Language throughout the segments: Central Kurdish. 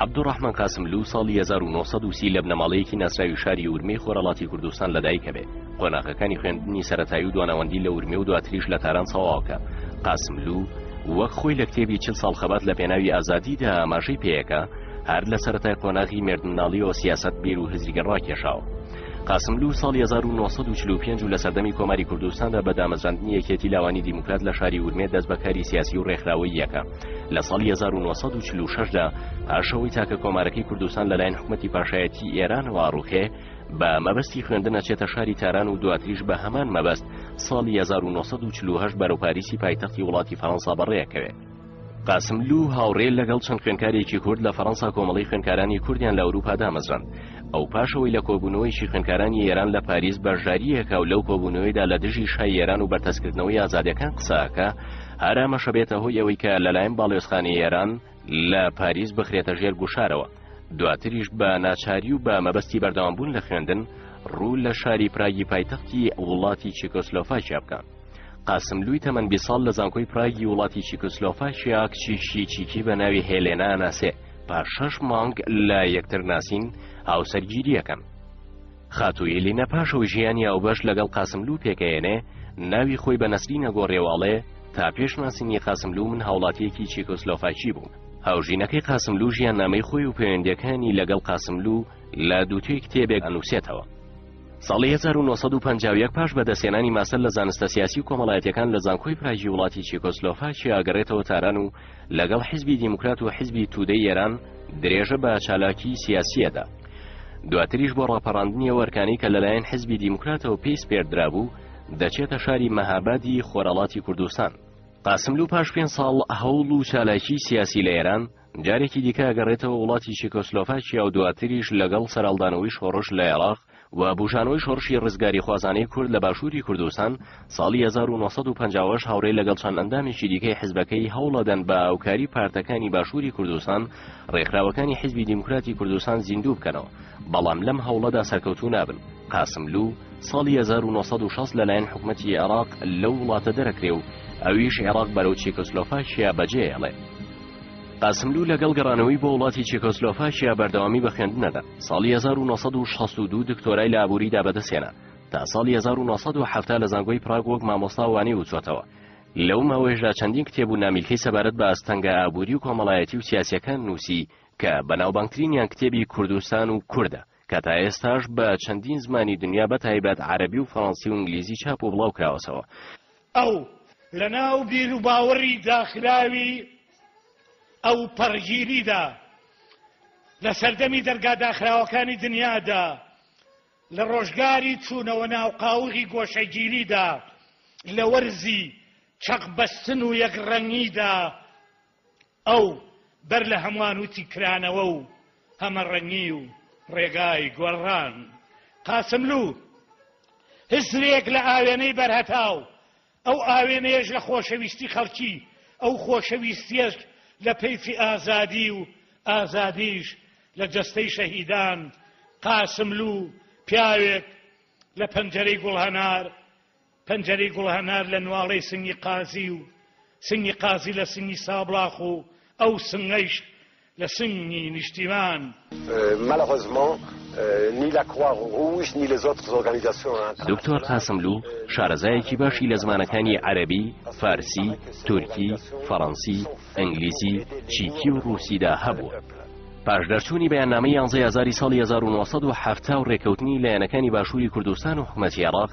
عەبدوڕەحمان قاسملوو ساڵی 1930 لە بنەماڵەیەکی ناسراوی شاری ورمێی خۆرهەڵاتی کوردستان لەدایکەبێ. قۆناغەکانی خوێندنی سەرەتایی و دواناوەندی لە ورمێ و دواتریش لە تاران تەواوکا. قاسملوو وەک خۆی لە کتێبی چل ساڵ خەبات لە پێناوی ئازادیدا ئاماژەی پێیەکا، هەر لە سەرەتای قۆناغی مێردمناڵیەوە سیاسەت بیر و هزری ڕاکێشاوە. قاسملوو ساڵی 1945 و لە سەردەمی کۆماری کوردستاندا بە دامەزراندنی یەکێتی لاوانی دیموکرات لە شاری ورمێ دەست بە کاری سیاسی و ڕێکخراوەییەکە. لە ساڵی 1946 دا پاش ئەوەی تاکە کۆمارەکەی کوردستان لەلایەن حکومەتی پاشایەتی ئێرانەوە ئاڕوخێ، بە مەبەستی خوێندن ئەچێتە شاری تاران و دواتریش بە هەمان مەبەست ساڵی 1948 بەرەو پاریسی پایتەختی وڵاتی فەرەنسا بەڕێکەوێ. قاسملوو هاوڕێ لەگەڵ چەند خوێندکارێکی کورد لە فەرەنسا کۆمەڵەی خوێندکارانی کوردیان لە ئەوروپا دامەزراند. ئەو پاش ئەوەی لە کۆبوونەوەیەکی خوێندکارانی ئێران لە پاریس بەشدارییەکا و لەو کۆبوونەوەیدا لە دژی شای ئێران و بەرتەسکردنەوەی ئازادیەکان قسە ئەکا، هەر ئەمەشە بێتە هۆی ئەوەی کە لەلایەن باڵیۆزخانەی ئێران لە پاریس بخرێتە ژێر گوشارەوە. دواتریش بە ناچاری و بە مەبەستی بەردەوامبوون لە خوێندن ڕوو لە شاری پراگی پایتەختی وڵاتی چیکۆسلۆفاکیا بکا. قاسملووی تەمەن 20 ساڵ لە زانکۆی پراگی وڵاتی چیکۆسلۆفاکیا کچێکی چیکی بە ناوی هێلێنا ئەناسێ، پاش شەش مانگ لە یەکتر ناسین هاوسەرگیری ئەکەن. خاتوو هێلینا پاش ئەوەی ژیانی هاوبەش لەگەڵ قاسملوو پێکئەیەنێ، ناوی خۆی بە نەسرین ئەگۆڕێ و ئەڵێ، تا پێش ناسینی قاسملوو من هاوڵاتییەکی چیکۆسلۆفاکی بووم. هاوژینەکەی قاسملوو ژیاننامەی خۆی و پەیوەندییەکانی لەگەڵ قاسملوو لە دووتوێی کتێبێک ئەنووسێتەوە. ساڵی 1951 پاش بەدەستهێنانی ماستەر لە زانستە سیاسی و کۆمەڵایەتیەکان لە زانکۆی پراگی وڵاتی چیکۆسلۆفاکیا ئەگەڕێتەوە تاران و لەگەڵ حیزبی دیموکرات و حیزبی تودەی ئێران درێژە بە چالاکیی سیاسی ئەدا. دواتریش بۆ ڕاپەڕاندنی ئەو ئەرکانەی کە لەلایەن حیزبی دیموکراتەوە پێی سپێردرابوو دەچێتە شاری مەهابادی خۆرهەڵاتی کوردستان. قاسملوو پاش پێنج ساڵ هەوڵ و چالاکیی سیاسی لە ئێران، جارێکی دیکە ئەگەڕێتەوە وڵاتی چیکۆسلۆفاکیا و دواتریش لەگەڵ سەرهەڵدانەوەی شۆڕش لە عێراق و بوژانەوەی شۆڕشی ڕزگاریخوازانەی کورد لە باشووری کوردستان ساڵی 1958 هاوڕێ لەگەڵ چەند ئەندامێکی دیکەی حزبەکەی هەوڵەدەن بە هاوکاری پارتەکانی باشووری کوردستان ڕێکخراوەکانی حزبی دیموکراتی کوردستان زیندوو بکەنەوە بەڵام لەم هەوڵەدا سەرکەوتوو نابن. قاسملوو ساڵی 1960 لەلایەن حکومەتی عێراق لەو وڵاتە دەرەکرێ و ئەویش عێراق بەرەو چیکۆسلۆفاکیا بەجێیەڵێ. قاسملوو لەگەڵ گەڕانەوەی بۆ وڵاتی چیکۆسلۆفاکیا بەردەوامی بە خوێندن ئەدا. ساڵی 1962 دکتۆرای لە ئابووریدا بەدەستهێنا. تا ساڵی 1970 لە زانکۆی پراگ وەک مامۆستا وانەی وتووەتەوە. لەو ماوەیەشدا چەندین کتێب و نامیلکەی سەبارەت بە ئاستەنگە ئابووری و کۆمەڵایەتی و سیاسییەکان نووسی کە بەناوبانگترینیان کتێبی کوردستان و کوردە کە تا ئێستاش بە چەندین زمانی دنیا بە تایبەت عەرەبی و فەڕەنسی و ئینگلیزی چاپ و بڵاو کراوەتەوە. ئەو لە ناو بیروباوەڕی داخراوی ئەوپەڕگیریدا، لە سەردەمی دەرگا داخراوەکانی دنیادا، لە ڕۆژگاری چوونەوە ناو قاوغی گۆشەگیریدا، لە وەرزی چەقبەستن و یەکڕەنگیدا، ئەو بەر لە هەمووان وتی کرانەوە و هەمەڕەنگی و ڕێگای گۆڕان. قاسملوو هزرێک لە ئاوێنەی بەرهەتاو، ئەو ئاوێنەیەش لە خۆشەویستی خەڵکی، ئەو خۆشەویستییەش لە پەیفی ئازادی و ئازادیش لە جەستەی شەهیدان. قاسملوو پیاوێک لە پەنجەرەی گوڵهەنار، پەنجەرەی گوڵهەنار لە نواڵەی سنگی قازی و سنگی قازی لە سنگی سابڵاخ و ئەو سنگەیش لە سنگی نیشتیمان. Malheureusement, ni la Croix Rouge ni les autres organisations دکتۆر قاسملوو شارەزایەکی باشی لە زمانەکانی عەرەبی، فارسی، تورکی، فەڕەنسی، ئینگلیزی، چیکی و ڕووسیدا هەبووە. پاش دەرچوونی بەیاننامەی یانزەی ئازاری ساڵی 1970 و ڕێککەوتنی لایەنەکانی باشووری کوردستان و حکومەتی عێراق،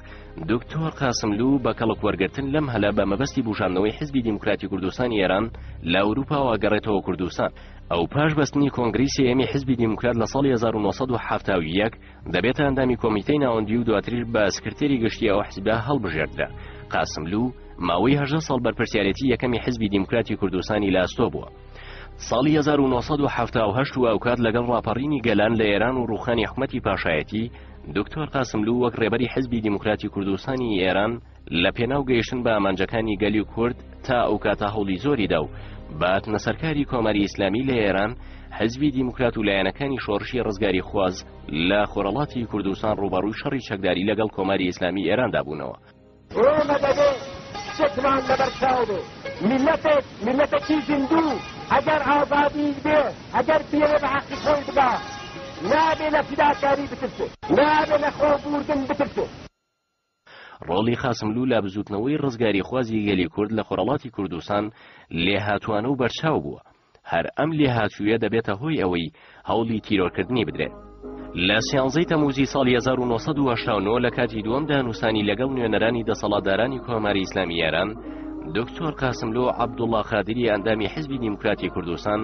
دکتۆر قاسملوو بە کەڵک وەرگرتن لەم هەلە بە مەبەستی بوژاندنەوەی حزبی دیموکراتی کوردستانی ئێران لە ئەوروپاوە گەڕێتەوە کوردستان. ئەو پاش بەستنی کۆنگرەی سێیەمی حزبی دیموکرات لە ساڵی 1971 دەبێتە ئەندامی کۆمیتەی ناوەندی و دواتریش بە سکرتێری گشتی ئەو حزبە هەڵبژێردرا. قاسملوو ماوەی 18 ساڵ بەرپرسیارێتی یەکەمی حزبی دیموکراتی کوردستانی لە ئەستۆ بووە. ساڵی 1978 و ئەوکات لەگەڵ ڕاپەڕینی گەلان لە ئێران و ڕووخانی حکومەتی پاشایەتی، دکتۆر قاسملوو وەک ڕێبەری حزبی دیموکراتی کوردستانی ئێران لە پێناو گەیشتن بە ئامانجەکانی گەلی کورد تا ئەو کاتە هەوڵی زۆری دا و بە هاتنە سەرکاری کۆماری ئیسلامی لە ئێران حزبی دیموکرات و لایەنەکانی شۆڕشی ڕزگاریخواز لە خۆرهەڵاتی کوردستان ڕووبەڕووی شەڕی چەکداری لەگەڵ کۆماری ئیسلامی ئێراندا بوونەوە. ئێمە دەبێ. شتێکمان لەبەر چاو بێ، میللەتێک، میللەتێکی زیندوو ئەگەر ئازادی بێ، ئەگەر بیەوێ بە حەقی خۆی بگا، نابێ لە فیداکاری بترسێ، نابێ لە خۆبووردن بترسێ. ڕۆڵی قاسملوو لە بزووتنەوەی ڕزگاریخوازی گەلی کورد لە خۆرهەڵاتی کوردستان لێهاتووانە و بەرچاو بووە. هەر ئەم لێهاتوویە دەبێتە هۆی ئەوەی هەوڵی تیرۆرکردنی بدرێت. لە سیانزەی تەمووزی ساڵی 1989 لە کاتی دووەم دانوستانی لەگەڵ نوێنەرانی دەسەڵاتدارانی کۆماری ئیسلامی ئێران، دکتۆر قاسملوو عەبدوڵڵا قادری ئەندامی حیزبی دیموکراتی کوردستان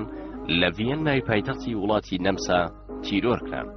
لە ڤیەننای پایتەختی وڵاتی نەمسا تیرۆر کران.